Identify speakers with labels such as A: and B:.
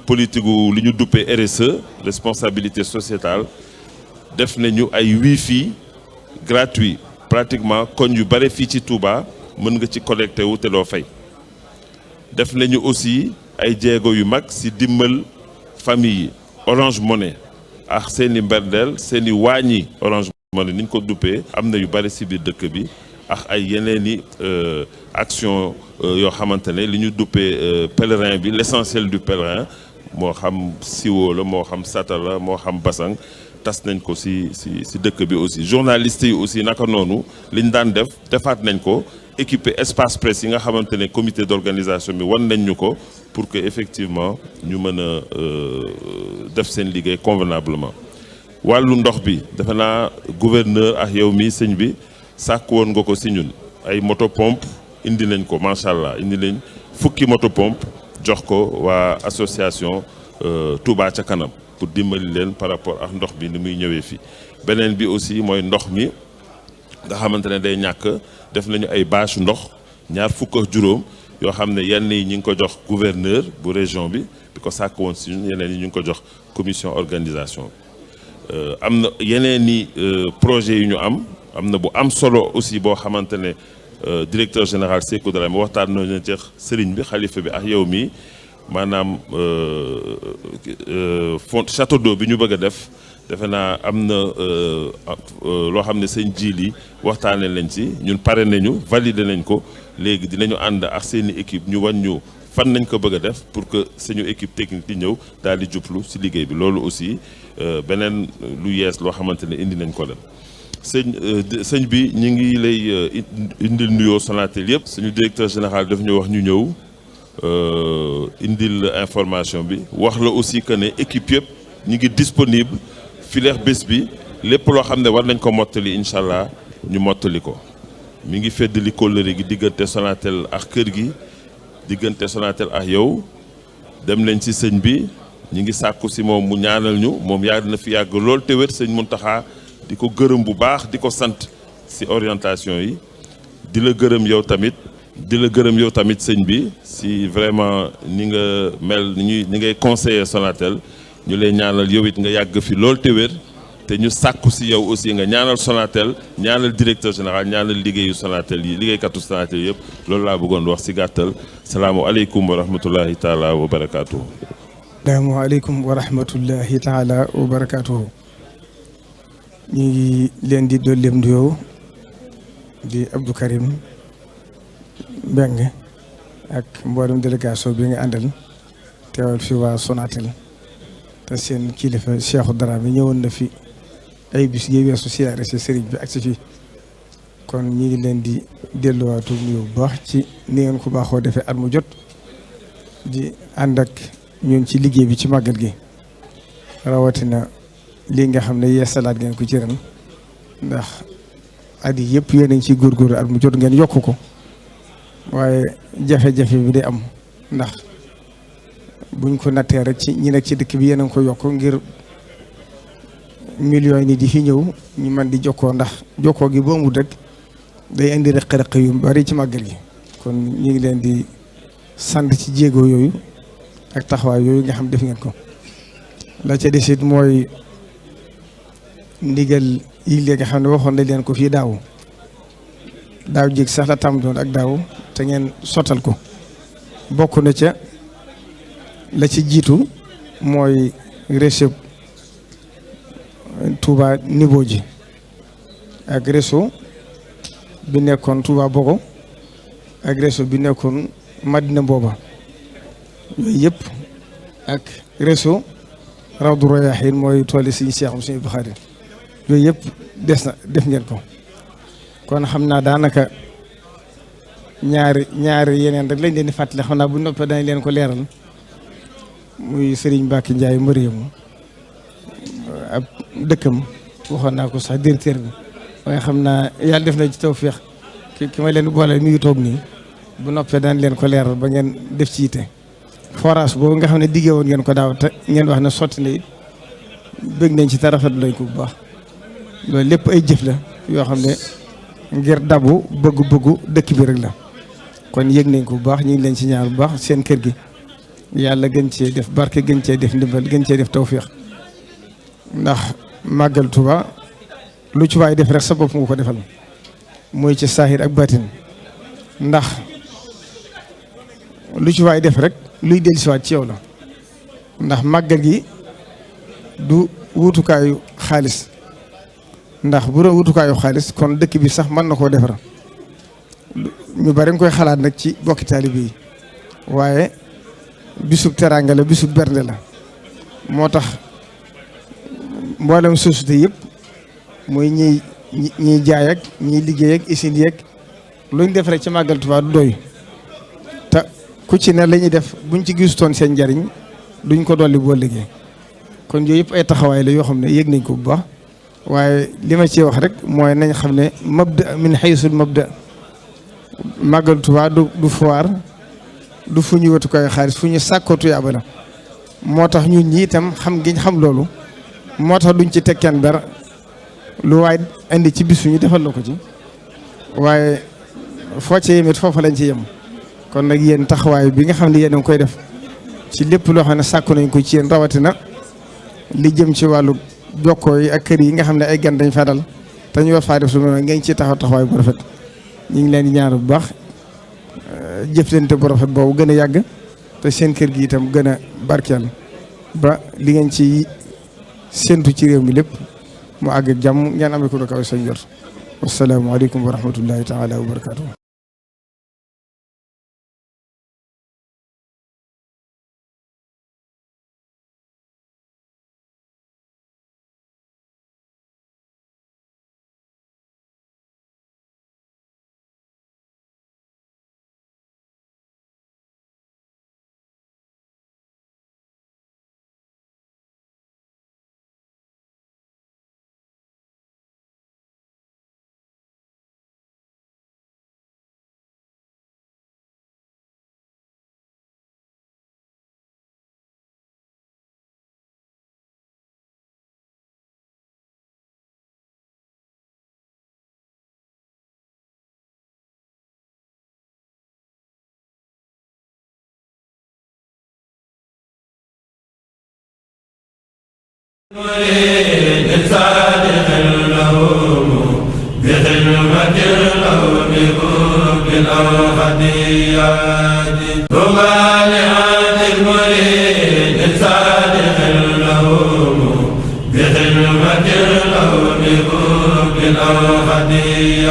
A: politique li ñu duppee RSE responsabilité sociétale def nañu ay wifi gratuit pratiquement koñ yu bare fii ci Touba mën nga ci connecté wu te doo fay def nañu aussi ay jéego yu mag ci dimbal famille yi Orange Money ak seeni mberdeel seeni wàññi Orange Money ni ñu ko duppee am na yu bare ci biir dëkk bi ak ay yeneeni action yoo xamante ne li ñu duppee pèlerin bi l'essentiel du pèlerin moo xam siwo la moo xam sata la moo xam basang tas nañ ko ci dëkk bi aussi journalistes yi aussi naka noonu liñ daan defaat nañ ko équiper espace presse yi nga xamante ne comité d'organisation bi wan nañ ñu ko pour que effectivement ñu mën a def seen liggéey convenablement wàllu ndox bi defe naa gouverneur ak yow mi sëñ bi sàkk woon nga ko ci ñun ay moto pompe indi nañ ko macha allah indi nañ fukki moto pompe jox ko waa association Touba ca kanam pour dimbali leen par rapport ak ndox bi ni muy ñëwee fii beneen bi aussi mooy ndox mi nga xamante ne day ñàkk def nañu ay bâche ndox ñaar fukk ak juróom yoo xam ne yenn yi ñu ngi ko jox gouverneur bu région bi ko sàkk woon si ñun yeneen yi ñu ngi ko jox commission organisation am na yeneen i projet yu ñu am na bu am solo aussi boo xamante ne directeur général Sékou Dramé waxtaan nañu ci sëriñ bi xalifa bi ak yow mii maanaam fond château d'eau bi ñu bëgg a def defe naa am na loo xam ne sëñ Jili waxtaanee lañ ci ñun pare nañu valider nañ ko léegi dinañu ànd ak seeni équipe ñu wan ñu fan nañ ko bëgg a def pour que suñu équipe technique di ñëw daal di jublu ci liggéey bi loolu aussi beneen lu yees loo xamante ne indi nañ ko leen sëñ bi ñu ngi lay indil nuyoo Sonatel yëpp suñu directeur général daf ñu wax ñu ñëw indil information bi wax la aussi que ne équipe yëpp ñu ngi disponible fileex bés bi lépp loo xam ne war nañ ko mottali incha allah ñu mottali ko mi ngi feddali kóllëre gi diggante Sonatel ak kër gi diggante Sonatel ak yow dem nañ ci sëñ bi ñu ngi sàkku ci moom mu ñaanal ñu moom yàgg na fi yàgg lool te wér sëñ Mountakha di ko gërëm bu baax di ko sant ci orientation yi di la gërëm yow tamit sëñ bi ci vraiment ni nga mel ni ngay conseiller Sonatel ñu lay ñaanal yow it nga yàgg fi lool te wér te ñu sàkku ci yow aussi nga ñaanal Sonatel ñaanal directeur général ñaanal liggéeyu Sonatel yi liggéeykatu Sonatel yëpp loolu laa bëggoon wax ci gàttal salaamualeykum wa rahmatullahi taala wa barakaatuhu.
B: salaamualeykum wa rahmatullahi taala wa barakaatuhu. ñu ngi leen di dolleem nuyoo di Abdou Karim Mbeng ak mboolem délégation bi nga àndal teewal fi waa Sonatel te seen kilifa Cheikhou Dramé ñëwoon na fi ay bis yi weesu siyaare si sëriñ bi ak si fii kon ñu ngi leen di delluwaatu nuyoo bu baax ci ni ngeen ko baaxoo defee at mu jot di ànd ak ñun ci liggéey bi ci màggal gi rawatina lii nga xam ne yeesalaat ngeen ko ci ren ndax at yi yëpp yéen a ngi ciy góorgóorlu at mu jot ngeen yokk ko waaye jafe-jafe bi day am ndax buñ ko nattee rek ci ñi nekk ci dëkk bi yéen a ngi ko yokk ngir millions yi nit yi fi ñëw ñu mën di jokkoo ndax jokkoo gi boo mu rek day indi rëq-rëq yu bari ci màggal gi kon ñu ngi leen di sant ci jéego yooyu ak taxawaay yooyu nga xam def ngeen ko la ca desit mooy ndigal yi léegi xam ne waxoon nañ leen ko fii daaw jéeg sax la tàmbaloon ak daaw te ngeen sottal ko bokk na ca la ci jiitu mooy réseau Touba niveau ji ak réseau bi nekkoon Touba Bogo ak réseau bi nekkoon Madina Mbooba yooyu yëpp ak réseau Rawdu Rayaahiin mooy tooli Sëriñ Seexum Sëriñ Buxaari yooyu yëpp des na def ngeen ko kon xam naa daanaka ñaari yeneen rek lañ leen di fàttali xam naa bu noppee dañ leen ko leeral muy Serigne Mbacke Ndiaye Mariamu ab dëkkam waxoon naa ko sax directeur bi waaye xam naa yàlla def na ci tawfeex ki ma leen boole mi ngi toog nii bu noppee dañ leen ko leeral ba ngeen def ci yitte forage boobu nga xam ne diggee woon ngeen ko daaw te ngeen wax ne sotti na it bëgg nañ ci te rafetlu lañ ko bu baax loolu lépp ay jëf la yoo xam ne ngir dabu bëggu-bëggu dëkk bi rek la kon yëg nañ ko bu baax ñu ngi leen ci ñaar bu baax seen kër gi yàlla gën cee def barke gën cee def ndimbal gën cee def tawféex ndax màggal Tuuba lu ci waay def rek sa bopp nga ko defal muy ci saahir ak baatin ndax lu ci waay def rek luy dellusiwaat ci yow la ndax màggal gi du wutukaayu xaalis ndax bu doon wutukaayu xaalis kon dëkk bi sax mën na koo defar ñu bari nga koy xalaat nag ci bokki taalibe yi waaye bisub teraanga la bisub bernde la moo tax mboolem société yëpp muy ñiy jaay ak ñiy liggéey ak usine yeeg luñ def rek ci màggal Tuubaa du doy te ku ci ne la ñuy def buñ ci gisutoon seen njariñ duñ ko dolli boo liggéey kon yooyu yëpp ay taxawaay la yoo xam ne yëg nañ ko bu baax waaye li ma ci wax rek mooy nañ xam ne mabda min haysul mabda màggal Tuubaa du foire du fu ñu wetu koy xaalis fu ñu sàkkootu yaaba la moo tax ñun ñi itam xam giñ xam loolu moo tax duñ ci teg kenn dara lu waay indi ci bisu ñu defal la ko ci waaye foo ci yemit foofa lañ ci yem kon nag yéen taxawaay bi nga xam ne yéen a ngi koy def ci lépp loo xam ne sàkku nañ ko ci yéen rawatina li jëm ci wàllu jokkoo yi ak kër yi nga xam ne ay gan dañ fa dal te ñu war faa def su ma ngeen ci taxawaay bu rafet ñu ngi leen di ñaan bu baax jëflante bu rafet boobu gën a yàgg te seen kër gi itam gën a barkeel ba li ngeen ci séntu ci réew mi lépp mu àgg ak jàmm ngeen amee ko kaw seen jot wasalaamaaleykum wa rahmatullahi taala wa barakaatu.
C: بالأوهديات